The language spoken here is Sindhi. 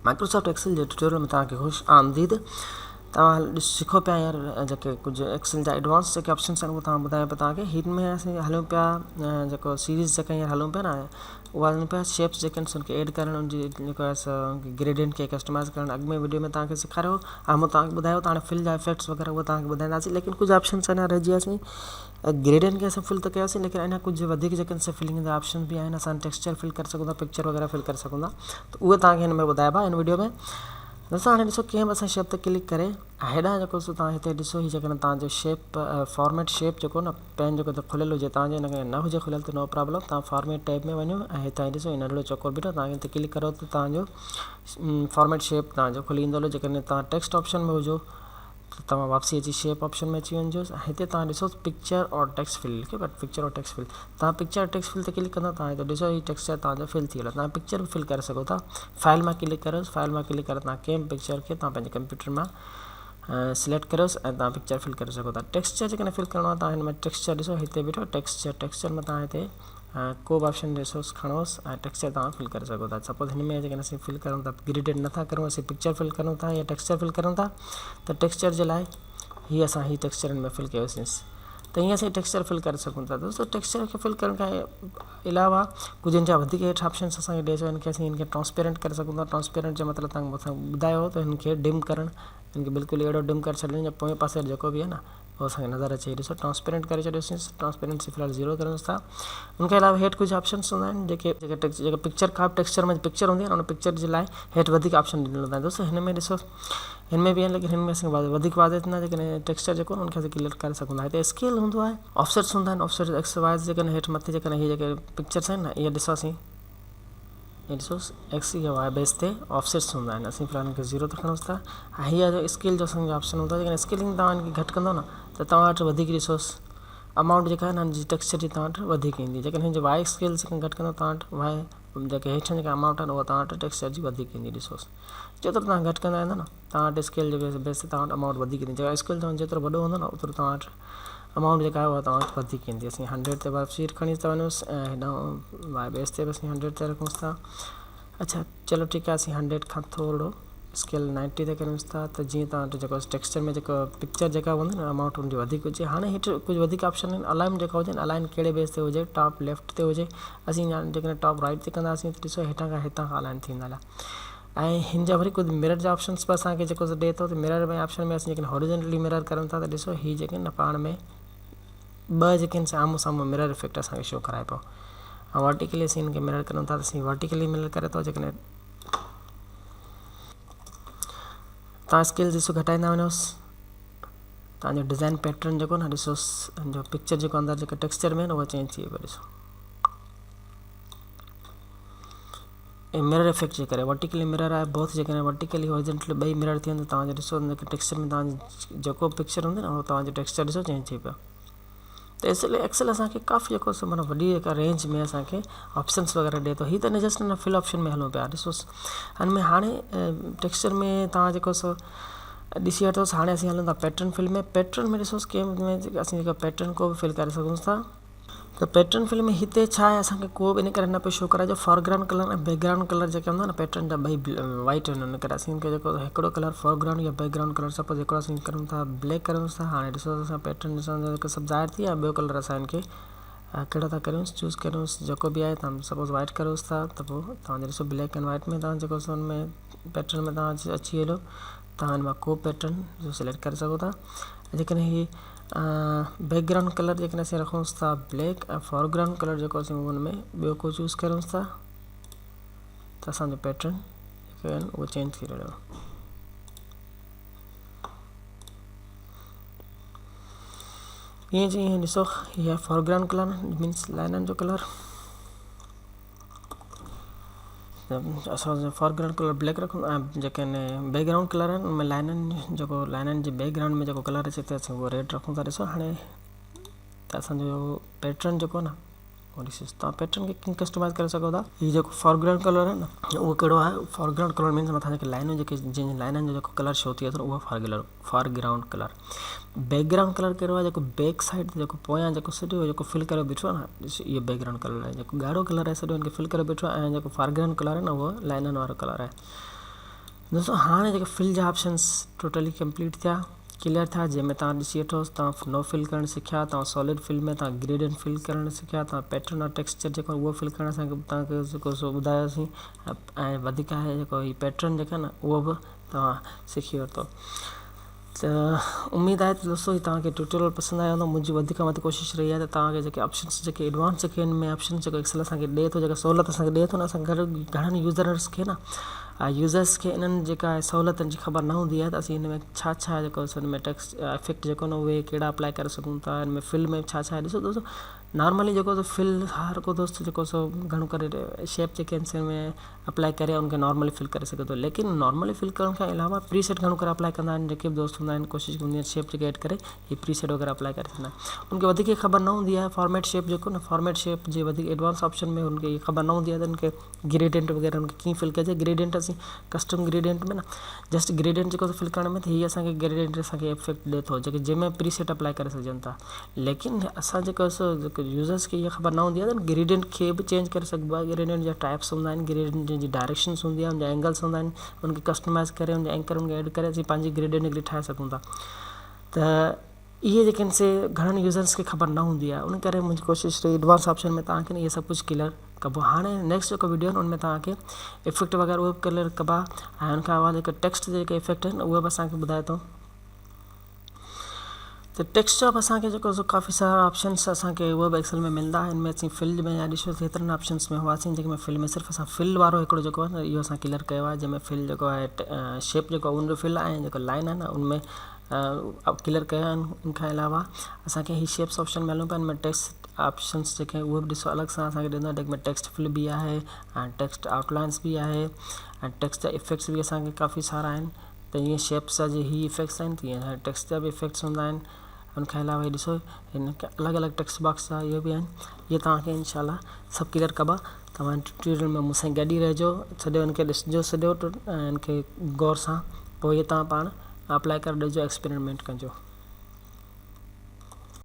مائڪروسافٽ ايڪسل جي ٽيوٽوريل ۾ توهان کي خوش آمديد. توهان سکو پيا يار جيڪي ڪجهه ايڪسل جا ايڊوانس جيڪي آپشنس آهن اهي توهان ٻڌايان پيو توهان کي هن ۾ اسين هلون پيا جيڪو سيريز جيڪا هينئر هلون پيا نه اها هلون پيا شيپس جيڪي آهن ان کي ايڊ ڪرڻ ان جي جيڪو آهي سو گريڊينٽ کي ڪسٽمائز ڪرڻ اڳ ۾ وڊيو ۾ توهان کي سيکاريو ۽ مون توهان کي ٻڌايو ته هاڻي فل جا افيڪٽس وغيره اهي توهان کي ٻڌائينداسين ليڪن ڪجهه آپشنس اڃا رهجي وياسين گريڊين کي اسان فل ته ڪيوسين ليڪن اڃا ڪجهه وڌيڪ جيڪي آهن سي فلنگ جا آپشن به آهن اسان ٽيڪسچر فل ڪري سگهون ٿا پڪچر وغيره فل ڪري سگهون ٿا ته اهي توهان کي هن ۾ ٻڌائبا هن وڊيو ۾ دوستو هاڻي ڏسو ڪنهن به اسان شيپ تي ڪلڪ ڪري هيڏانهن جيڪو سو توهان هتي ڏسو هي جيڪڏهن توهان جو شيپ فارميٽ شيپ جيڪو نه پين جيڪو هتي کليل هجي توهان جو هن کي نه هجي کليل ته نو پرابلم توهان فارميٽ ٽيب ۾ وڃو ۽ هتان ڏسو هي ننڍڙو چوڪور بيٺو توهان هتي ڪلڪ ڪرو ته توهان جو فارميٽ شيپ توهان جو کلي ايندو جيڪڏهن توهان ٽيڪسٽ آپشن ۾ هجو ته توهان واپسي اچي شيپ آپشن ۾ اچي وڃجو ۽ هتي توهان ڏسو پڪچر اور ٽيڪسٽ فل لکيو پيو پڪچر اور ٽيڪسٽ فل توهان پڪچر ٽيڪسٽ فل تي ڪلڪ ڪندا توهان هتي ڏسو هي ٽيڪسچر توهان جو فل ٿي ويو توهان پڪچر به فل ڪري سگهو ٿا فائل مان ڪلڪ ڪريو فائل مان ڪلڪ ڪري توهان ڪنهن به پڪچر کي توهان پنهنجي ڪمپيوٽر مان سليڪٽ ڪريوس ۽ توهان پڪچر فل ڪري سگهو ٿا ٽيڪسچر جيڪڏهن فل ڪرڻو آهي توهان هن ۾ ٽيڪسچر ڏسو هتي بيٺو ٽيڪسچر ٽيڪسچر ۾ توهان هتي ڪو به آپشن ڏسوس کڻوس ۽ ٽيڪسچر توهان فل ڪري سگهو ٿا سپوز هن ۾ جيڪڏهن اسين فل ڪرون ٿا گريڊينٽ نٿا ڪرون اسين پڪچر فل ڪرون ٿا يا ٽيڪسچر فل ڪرون ٿا ته ٽيڪسچر جي لاء هي اسان هي ٽيڪسچر هن ۾ فل ڪيوسينس ته هيئن اسين ٽيڪسچر فل ڪري سگهون ٿا دوستو ٽيڪسچر کي فل ڪرڻ کان علاوه ڪجهه هن جا وڌيڪ هيٺ آپشنس اسان کي ڏئي ٿو هن کي اسين هن کي ٽرانسپيرنٽ ڪري سگهون ٿا ٽرانسپيرنٽ جو مطلب تهان مٿان ٻڌايو ته هن کي ڊم ڪرڻ هن کي بلڪل اهڙو ڊم ڪري ڇڏڻ جو پوئين پاسي جيڪو به آهي نه اهو اسان کي نظر اچي ڏسو ٽرانسپيرنٽ ڪري ڇڏيوسين ٽرانسپيرنسي في الحال زيرو ڪريونس ٿا ان کان علاوه هيٺ ڪجهه آپشنس هوندا آهن جيڪي جيڪي پڪچر کان ٽيڪسچر ۾ پڪچر هوندي آهي ان پڪچر جي لاء هيٺ وڌيڪ آپشن ڏنل هوندا آهن دوستو هن ۾ ڏسو هن ۾ به آهن ليڪن هن ۾ اسان کي وڌيڪ واضح ٿيندا جيڪڏهن ٽيڪسچر جيڪو ان کي اسان ڪليئر ڪري سگهون ٿا هتي اسڪيل هوندو آهي آفسيٽس هوندا آهن آفسيٽ ايڪس وائز جيڪڏهن هيٺ مٿي جيڪڏهن هي جيڪي پڪچرس آهن نه اهي ڏسو اسين هي ڏسوس ايڪس يا واء بيس تي آفسيٽس هوندا آهن اسين في الحال هن کي زيرو تي کڻوس ٿا ۽ هي آهي اسڪيل جو اسان جو آپشن هوندو آهي جيڪڏهن اسڪيلنگ توهان هن کي گهٽ ڪندو نه ته توهان وٽ وڌيڪ ڏسوس امائونٽ جيڪا آهي نه هن جي ٽيڪسچر جي توهان وٽ وڌيڪ ايندي جيڪڏهن هن جي واء اسڪيل گهٽ ڪندو توهان وٽ واء جيڪي هيٺ جيڪا امائونٽ آهي نه اها توهان وٽ ٽيڪسچر جي وڌيڪ ايندي ڏسوس جيترو توهان گهٽ ڪندا ويندو نه توهان وٽ اسڪيل جي بيس تي توهان وٽ امائونٽ وڌيڪ ايندي جيڪا اسڪيل توهان جيترو وڏو هوندو نه اوترو توهان وٽ امائونٽ جيڪا آهي اها توهان وٽ وڌيڪ ايندي اسين هنڊريڊ تي واپسي کڻي ٿا وڃونس ۽ هيڏانهن واء بيس تي به اسين هنڊريڊ تي رکونس ٿا اڇا چلو ٺيڪ آهي اسين هنڊريڊ کان ٿورو اسڪيل نائنٽي تي ڪريونس ٿا ته جيئن توهان وٽ جيڪو ٽيڪسچر ۾ جيڪو پڪچر جيڪا هوندي نه امائونٽ ان جي وڌيڪ هجي هاڻي هيٺ ڪجهه وڌيڪ آپشن آهن الائن جيڪا هجي نه الائن ڪهڙي بيس تي هجي ٽاپ ليفٽ تي هجي اسين جيڪڏهن ٽاپ رائٽ تي ڪنداسين ته ڏسو هيٺان کان هتان کان الائن ٿيندا هليا ۽ هن جا وري ڪجهه مرر جا آپشنس به اسان کي جيڪو سو ڏئي ٿو ته مرر ۾ آپشن ۾ اسين جيڪڏهن هوريزنٽلي مرر ڪريون ٿا ته ڏسو هي جيڪي نه پاڻ ۾ ٻه جيڪي آهن سي آمهون سامهون مرر افيڪٽ اسان کي شو ڪرائي پيو ۽ ورٽيڪلي اسين هن کي مرر ڪريون ٿا ته اسين ورٽيڪلي مرر ڪري ٿو جيڪڏهن تان اسڪيل ڏسو گهٽائيندا وڃوس تان جو ڊزائن پيٽرن جيڪو نه ڏسوس جو پڪچر جيڪو اندر جيڪو ٽيڪسچر ۾ نه اهو چينج ٿي ويو ڏسو ۽ مرر افيڪٽ جي ڪري ورٽيڪلي مرر آهي بوٿ جيڪڏهن ورٽيڪلي هوريزنٽلي ٻئي مرر ٿي وڃن ته توهان جو ڏسو ان کي ٽيڪسچر ۾ توهان جو جيڪو پڪچر هوندو نه اهو توهان جو ٽيڪسچر ڏسو چينج ٿي پيو ته اس لئي ايڪسل اسان کي ڪافي جيڪو سو معنيٰ وڏي هڪ رينج ۾ اسان کي آپشنس وغيره ڏي ٿو هي ته جسٽ ان فل آپشن ۾ هلون پيا ڏسوس هن ۾ هاڻي ٽيڪسچر ۾ توهان جيڪو سو ڏسي وٺوس هاڻي اسين هلون ٿا پيٽرن فل ۾ پيٽرن ۾ ڏسوس ڪنهن ۾ اسين جيڪا پيٽرن کو به فل ڪري سگهون ٿا ته پيٽرن فل ۾ هتي ڇا آهي اسان کي ڪو به ان ڪري نه پيو شو ڪرائي جو فورگرائونڊ ڪلر ۽ بيڪ گرائونڊ ڪلر جيڪي هوندا آهن نه پيٽرن جا ٻئي وائٽ آهن ان ڪري اسين کي جيڪو هڪڙو ڪلر فورگرائونڊ يا بيڪ گرائونڊ ڪلر سپوز هڪڙو اسين ڪريون ٿا بليڪ ڪريون ٿا هاڻي ڏسو اسان پيٽرن ڏسون ٿا سڀ ظاهر ٿي ويا ٻيو ڪلر اسان هن کي ڪهڙو ٿا ڪريون چوز ڪريون جيڪو به آهي تان سپوز وائٽ ڪريوس ٿا ته پوء تان ڏسو بليڪ اينڊ وائٽ ۾ تان جيڪو سو ان ۾ پيٽرن ۾ تان اچي ويندو تان ان مان ڪو پيٽرن جو سليڪٽ ڪري سگهو ٿا جيڪڏهن هي بيڪ گرائونڊ ڪلر جيڪڏهن اسين رکونس ٿا بليڪ ۽ فور گرائونڊ ڪلر جيڪو اسين ان ۾ ٻيو ڪو چوز ڪريونس ٿا ته اسانجو پيٽرن جيڪو آهي اهو چينج ٿي رهيو. ائين جيئن ڏسو هي آهي فور گرائونڊ ڪلر مينس لائنن جو ڪلر اسان فور گرائونڊ ڪلر بليڪ رکون ۽ جيڪي آهن بيڪ گرائونڊ ڪلر آهن ان ۾ لائنن جيڪو لائنن جي بيڪ گرائونڊ ۾ جيڪو ڪلر اچي ٿو اسين اهو ريڊ رکون ٿا ڏسو هاڻي ته اسانجو پيٽرن جيڪو آهي نه اهو ڏسو تان پيٽرن کي ڪيئن ڪسٽمائز ڪري سگهو ٿا هي جيڪو فور گرائونڊ ڪلر آهي نه اهو ڪهڙو آهي فور گرائونڊ ڪلر مينس مٿان جيڪي لائنون جيڪي جن لائنن جو جيڪو ڪلر شو ٿئي ٿو اهو foreground colour background colour ڪهڙو آهي جيڪو بيڪ سائيڊ تي جيڪو پويان جيڪو سڄو جيڪو فل ڪري بيٺو آهي نه ڏس اهو بيڪ گرائونڊ ڪلر آهي جيڪو ڳاڙهو ڪلر آهي سڄو ان کي فل ڪري بيٺو آهي ۽ جيڪو فار گرائونڊ ڪلر آهي نه اهو لائنن وارو ڪلر آهي. دوستو هاڻي جيڪي فل جا آپشنس ٽوٽلي ڪمپليٽ ٿيا ڪليئر ٿيا جنهن ۾ توهان ڏسي وٺو توهان نو فل ڪرڻ سکيا توهان سالڊ فل ۾ توهان گريڊين فل ڪرڻ سکيا توهان پيٽرن اور ٽيڪسچر جيڪو اهو فل ڪرڻ اسان کي توهان کي جيڪو سو ٻڌايوسين ۽ وڌيڪ آهي جيڪو هي پيٽرن جيڪا نه اهو به توهان سکي ورتو ته اميد آهي ته دوستو هي توهان کي ٽيوٽوريل پسند آيو هوندو منهنجي وڌيڪ کان وڌيڪ ڪوشش رهي آهي ته توهان کي جيڪي آپشنس جيڪي ايڊوانس جيڪي هن ۾ آپشنس جيڪو ايڪسل اسان کي ڏئي ٿو جيڪا سهولت اسان کي ڏئي ٿو نه اسان گهر گهڻن يوزرس کي نه يوزرس کي انهن جيڪا سهولتن جي خبر نه هوندي آهي ته اسين هن ۾ ڇا ڇا جيڪو هن ۾ ٽيڪس افيڪٽ جيڪو نه اهي ڪهڙا اپلائي ڪري سگهون ٿا هن ۾ فل ۾ ڇا ڇا ڏسو دوستو نارملي جيڪو سو فل هر ڪو دوست جيڪو سو گهڻو ڪري شيپ جيڪي آهن سي ۾ اپلائي ڪري ان کي نارملي فل ڪري سگهي ٿو ليڪن نارملي فل ڪرڻ کان علاوه پري سيٽ گهڻو ڪري اپلائي ڪندا آهن جيڪي به دوست هوندا آهن ڪوشش هوندي آهي شيپ جيڪي ايڊ ڪري هي پري سيٽ وغيره اپلائي ڪري ڇڏيندا آهن ان کي وڌيڪ خبر نه هوندي آهي فارميٽ شيپ جيڪو نه فارميٽ شيپ جي وڌيڪ ايڊوانس آپشن ۾ ان کي خبر نه هوندي آهي ته ان کي گريڊينٽ وغيره ان کي ڪيئن فل ڪجي گريڊينٽ اسين ڪسٽم گريڊينٽ ۾ نه جسٽ گريڊينٽ جيڪو فل ڪرڻ ۾ ته هي اسان کي گريڊينٽ اسان کي افيڪٽ ڏي ٿو جيڪي جنهن ۾ پري سيٽ اپلائي ڪري سگهجن ٿا ليڪن اسان جيڪو سو جيڪو يوزرس کي اها خبر نه هوندي آهي ته گريڊينٽ کي به چينج ڪري سگهبو آهي گريڊينٽ جا ٽائپس هوندا آهن گريڊينٽ جي ڊائريڪشنس هوندي آهي ان جا اينگلس هوندا آهن ان کي ڪسٽمائز ڪري ان جا اينڪر ان کي ايڊ ڪري اسين پنهنجي گريڊينٽ هڪڙي ٺاهي سگهون ٿا ته اهي جيڪي آهن سي گهڻن يوزرس کي خبر نه هوندي آهي ان ڪري منهنجي ڪوشش رهي ايڊوانس آپشن ۾ توهان کي اهي سڀ ڪجهه ڪليئر ڪبو هاڻي نيڪسٽ جيڪو ويڊيو آهي ان ۾ توهان کي افيڪٽ وغيره اهي به ڪليئر ڪبا ۽ ان کان علاوه جيڪي ٽيڪسٽ جا جيڪي افيڪٽ آهن اهي به اسان کي ٻڌائي ٿو ته ٽيڪسٽ جا به اسان کي جيڪو سو ڪافي سارا آپشنس اسان کي اهي به ايڪسل ۾ ملندا آهن ۾ اسين فل ۾ يا ڏسو هيترن آپشنس ۾ هئاسين جنهن ۾ فل ۾ صرف اسان فل وارو هڪڙو جيڪو آهي نه اهو اسان ڪليئر ڪيو آهي جنهن ۾ فل جيڪو آهي شيپ جيڪو آهي ان جو فل آهي جيڪو لائن آهي نه ان ۾ ڪليئر ڪيا آهن ان کان علاوه اسان کي هي شيپس آپشن مليو پيا ان ۾ ٽيڪسٽ آپشنس جيڪي اهي به ڏسو الڳ سان اسان کي ڏنو آهي ٽيڪسٽ فل به آهي ۽ ٽيڪسٽ آئوٽ لائنس به آهي ۽ ٽيڪسٽ جا افيڪٽس به اسان کي ڪافي سارا آهن ته ائين شيپس جا جي هي افيڪٽس آهن تيئن ٽيڪسٽ جا به افيڪٽس هوندا آهن ان کان علاوه هي ڏسو هن الڳ الڳ ٽيڪسٽ باڪس جا اهي به آهن اهي توهان کي انشاء الله سڀ ڪليئر ڪبا توهان ٽيوٽوريل ۾ مون سان گڏ ئي رهجو سڄو ان کي ڏسجو سڄو ان کي غور سان پوء توهان پاڻ اپلائي ڪري ڏسجو ايڪسپيريمينٽ ڪجو.